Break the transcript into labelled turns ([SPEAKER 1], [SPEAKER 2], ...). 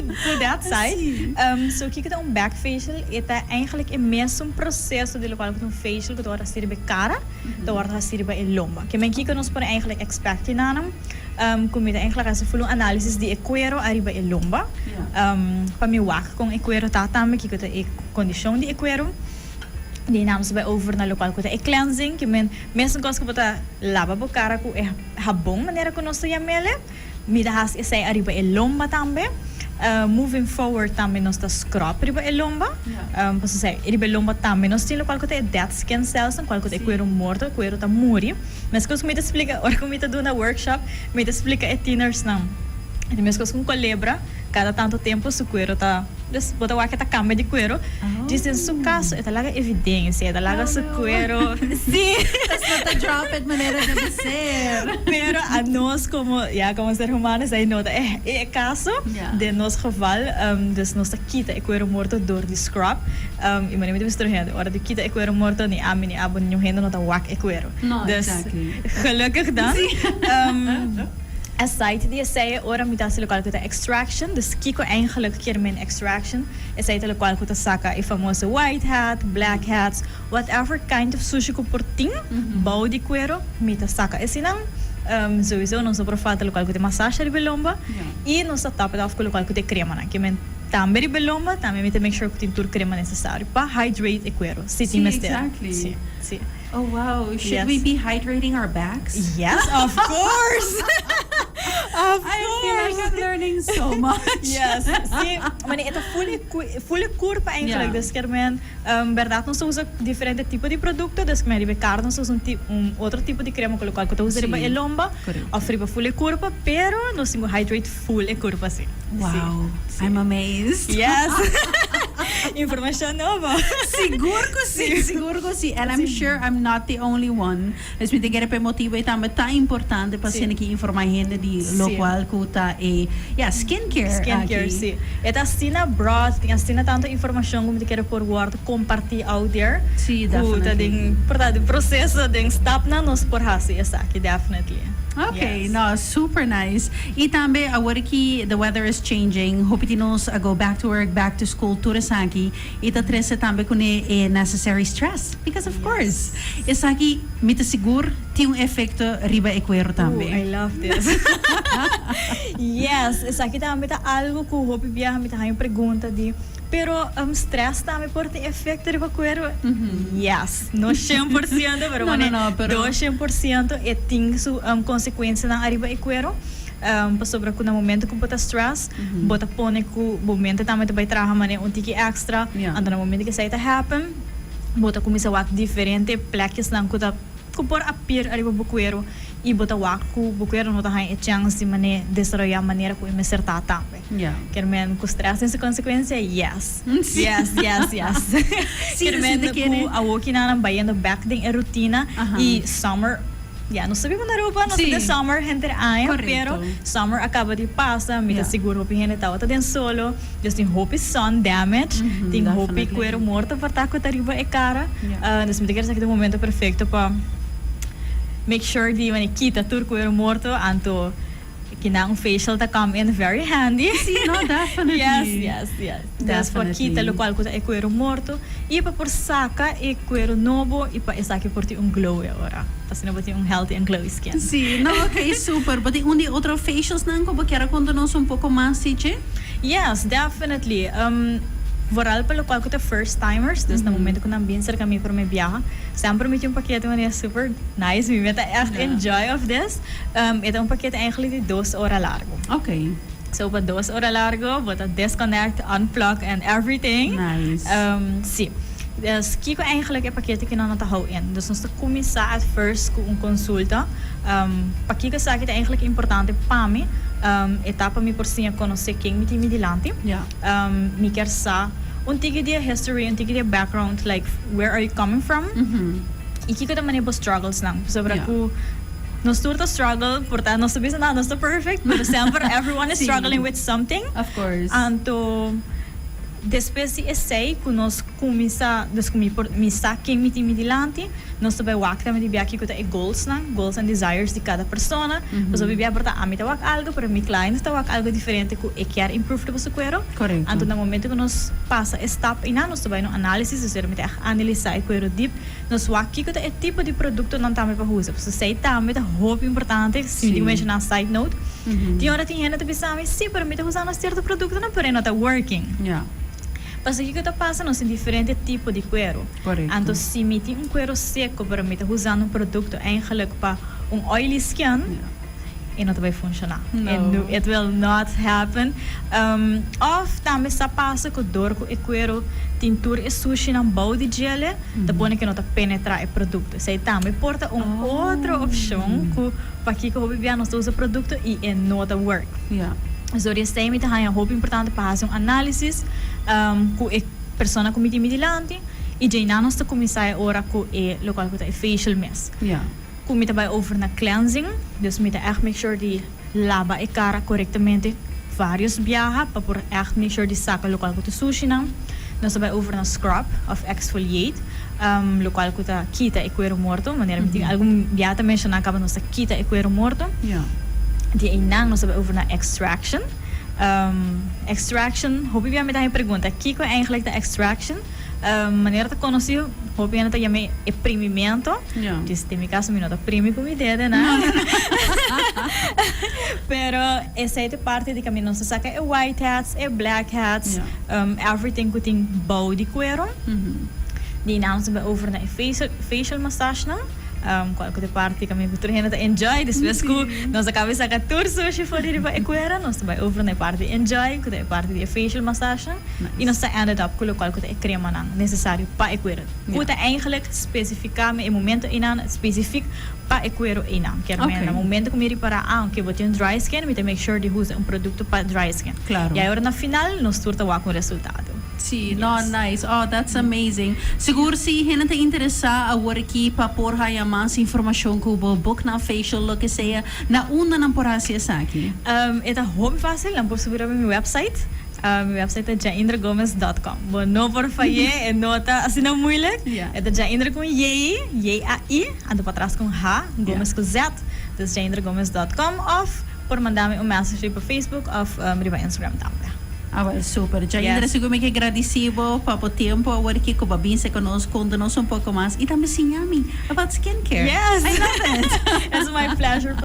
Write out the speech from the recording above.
[SPEAKER 1] to that side. So kiko ta un back facial? E ta eigenlijk e mesun proceso di locual cu ta un facial cu ta wordo haci riba e cara, ta wordo haci riba e lomba. Ke men kiko nos por eigenlijk expect di nan? Cu mi ta eigenlijk haci full un analisis di e cuero ariba e lomba. Pa mi wak con e cuero ta tambe, kiko ta e condicion di e cuero. Di nan nos ta bai over na locual cu ta e cleansing, ke men mesun cos cu bo ta laba bo cara cu e habon manera cu nos ta yam'ele, mi ta haci esey ariba e lomba tambe. Moving forward tambe nos ta scrub riba e lomba, pasobra esey riba e lomba tambe nos tin locual cu ta e dead skin cells, cual cu ta e cuero morto, e cuero ta muri. Mescos cu mi ta splica ora cu mi ta duna workshop, mi ta splica e tienersnan, e ta mescos cu un colebra, cada tanto tempo su cuero ta. Dus bo ta wak e ta cambia di cuero. Djis den su caso e ta laga evidencia, e ta laga su cuero. Si.
[SPEAKER 2] Pues no ta drop it manera debe ser.
[SPEAKER 1] Pero a nos como, ya, como ser humano esai no ta e caso. Den nos geval, dus nos ta kita e cuero morto door di scrub. Y manera mi ta bisa tur hende, ora di kita e cuero morto ni ami ni abo ni niun hende no ta wak e cuero. Dus gelukkig dan. Aside di esei e ora mi ta hasi lokual ku ta extraction, dus kiko eigenlijk kier men extraction? Esei ta lokual ku ta saka e famoso white hat, black hats, whatever kind of sushi ku por tin bou di kuero, mi ta saka esinan. Souiso nos no por falta lokual ku ta e massage riba e lomba i nos ta top it off ku lokual ku ta e kremanan. Ke men tambe riba e lomba tambe mi ta make sure ku tin tur krema nesesario pa hydrate e kuero si tin mester.
[SPEAKER 2] Si, si. Oh wow, should we be hydrating our backs?
[SPEAKER 1] Yes, of course! Of
[SPEAKER 2] I feel like I'm learning so much.
[SPEAKER 1] Yes, si, mane e ta full e full e curpa eigenlijk, dus kier men berdad nos ta usa diferente tipo di producto, dus kier men riba e cara nos ta usa un tipo un otro tipo di crema cu locual cu ta usa riba e lomba of riba full e curpa, pero nos tin cu hydrate full e curpa si.
[SPEAKER 2] Wow, I'm amazed.
[SPEAKER 1] Yes. Informacion nobo.
[SPEAKER 2] Sigur cu si, sigur cu si. And I'm sure I'm not the only one. Dus mi ta kere p'e motibo ei tambe ta importante pa asina ki informa hende di locual cu ta e, ya, skincare aki.
[SPEAKER 1] Skincare, si. E ta asina broad, tin asina tanto informacion cu mi ta kere por worde comparti out there.
[SPEAKER 2] Si, definitely.
[SPEAKER 1] Cu ta den, por ta den proceso, den stapnan nos por haci esaki, definitely.
[SPEAKER 2] Ok, no, super nice. Y tambe awor ki the weather is changing, hopi di nos a go back to work, back to school, tur esaki, y ta trece tambe cune e necessary stress, because of course, esaki mi ta sigur tin un efecto riba e cuero tambe.
[SPEAKER 1] Ooh, I love this. Yes, esaki tambe ta algo cu hopi biaha mi ta haña pregunta di, Pero stress tambe por tin efecto riba cuero? Yes, no 100%, pero
[SPEAKER 2] No, no, no, pero.
[SPEAKER 1] 200% e tin su consecuencianan ariba e cuero. Pasobra cu na momento cu bo ta stress, bo ta pone cu bo mente tambe ta bay traha manera un tiki extra. Anto na momento cu esey ta happen, bo ta cuminsa wak diferente plekjesnan cu ta. Ku por appear ariba bo kuero i bo ta wak ku bo kuero no ta haña e chèns di manera desaroyá manera ku e mester ta tambe. Kier men ku strès tin su konsekuensia? Yes. Yes, yes, yes. Kier men ku awoki nan a bayendo bèk den e rutina i summer, ya nos ta biba na Aruba, nos ta den summer henter aña, pero summer a kaba di pasa, mi ta sigur hopi hende tabata den solo. Dios tin hopi sun damage, tin hopi cuero morto por ta cu ta riba e cara. Dus mi ta kere sa ki ta un momento perfecto pa make sure di mane kita tur cuero morto anto kinan un facial ta come in very handy.
[SPEAKER 2] Si, no, definitely.
[SPEAKER 1] Yes, yes, yes. Dus pa kita locual cu ta e cuero morto y pa por saca e cuero nobo y pa esaki por tin un glow e ora. Asina bo tin un healthy and glowy skin.
[SPEAKER 2] Si, no, ok, super. Bo tin un di otro facials nan cu bo kier a conta nos un poco mas, Siche?
[SPEAKER 1] Yes, definitely. Vooral pa locual cu ta first timers, dus na momento cu nan bin cerca mi prome biaha, semper mi tin un pakete manera super nice, mi ta echt enjoy of this. E ta un pakete eigenlijk di dos ora largo.
[SPEAKER 2] Ok.
[SPEAKER 1] So pa dos ora largo bo ta disconnect, unplug and everything.
[SPEAKER 2] Nice.
[SPEAKER 1] Si. Dus kico eigenlijk e pakete ki nan ta hou in? Dus nos ta cuminsa at first cu un consulta. Pakico esaki ta eigenlijk importante pa mi? E ta pa mi por siña conoce ken mi tin mi dilanti. Mi kier sa un tiki di e history, un tiki di e background, like where are you coming from? Y kico ta manera bo struggles nan? Pasobra cu nos tur ta struggle, por ta nos ta bisa no, nos ta perfect, pero semper everyone is struggling with something.
[SPEAKER 2] Of course.
[SPEAKER 1] Anto. Despues di esey cu nos cuminsa, dus cu mi por mi sa ken mi tin mi dilanti, nos ta bay wak tambe di bia kico ta e goalsnan, goals and desires di cada persona. Pasobra bia por ta ami ta wak algo, pero mi client ta wak algo diferente cu e kier improve riba su cuero. Anto na momento cu nos pasa e stap eynan, nos ta bay na un analisis, dus mi ta echt analisa e cuero diep. Nos wak kico ta e tipo di productonan tambe pa usa, pasobra esey tambe ta hopi importante, si mi tin cu menciona side note. Tin ora tin hende ta bisa mi, si, pero mi ta usando cierto productonan pero e no ta working. Pasobra kico ta pasa, nos tin diferente tipo di cuero. Anto si mi tin un cuero seco pero mi ta usando un producto eigenlijk pa un oily skin, e no ta bay funciona. It will not happen. Of tambe sa pasa cu door cu e cuero tin tur e sushinan bou di djele, ta pone cu no ta penetra e producto. Esey tambe por ta un otro opcion cu pakico hopi bia nos ta usa producto y e no ta work. So di esey mi ta haya hopi importante pa haci un analisis cu e persona cu mi tin mi dilanti y djeinan nos ta cuminsa e ora cu e locual cu ta e facial mes. Cu mi ta bay over na cleansing, dus mi ta echt make sure di laba e cara corectamente varios biaha pa por echt make sure di saca locual cu ta sushinan. Nos ta bay over na scrub of exfoliate, locual cu ta kita e cuero morto, manera mi tin algun biaha ta menciona caba nos ta kita e cuero morto. Di eynan nos ta bay over na extraction. Extraction, hopi biaha mi ta haña pregunta, kico eigenlijk ta extraction? Manera ta conoci, hopi hende ta yama e primimento. Dus den mi caso mi no ta primi cu mi dedenan. Pero esey ta parti di caminda nos ta saca e white heads, e black heads, everything cu tin bou di cuero. Di nan nos ta bay over na e facial massage nan. Cual cu ta parti caminda cu tur hende ta enjoy. Despues cu nos a caba di saca tur sushi for di riba e cuero, nos ta bay over na e parti di enjoy, cu ta e parti di e facial massage nan. Y nos ta ended up cu locual cu ta e cremanan necesario pa e cuero. Cu ta eigenlijk specifica me e momento eynan specific pa e cuero eynan. Kier men na momento cu mi ripara, ah ok, bo tin dry skin, mi ta make sure di usa un producto pa dry skin. Y ahora na final nos tur ta wak un resultado.
[SPEAKER 2] Si, no, nice. Oh, that's amazing. Sigur si hende ta interesa awor aki pa por haya mas informacion cu bo book nan facial, loke sea, na unda nan por haci esaki?
[SPEAKER 1] E ta hopi facil, nan por subi riba mi website. Mi website ta jaindragomez dot com. Bo no por fay'é, e no ta asina moeilijk. E ta Jaindra ku un J, J-A-I, anto patras ku un H, Gomez ku Z. Dus jaindragomez dot com òf por manda mi un message riba Facebook òf riba Instagram tambe.
[SPEAKER 2] Awel, super. Jaindra, sigur mi ke gradisí bo pa bo tempu awor aki ku bo a binse ku nos, konta nos un poko mas i tambe siña mi about skincare.
[SPEAKER 1] Yes!
[SPEAKER 2] I love it!
[SPEAKER 1] It's my pleasure.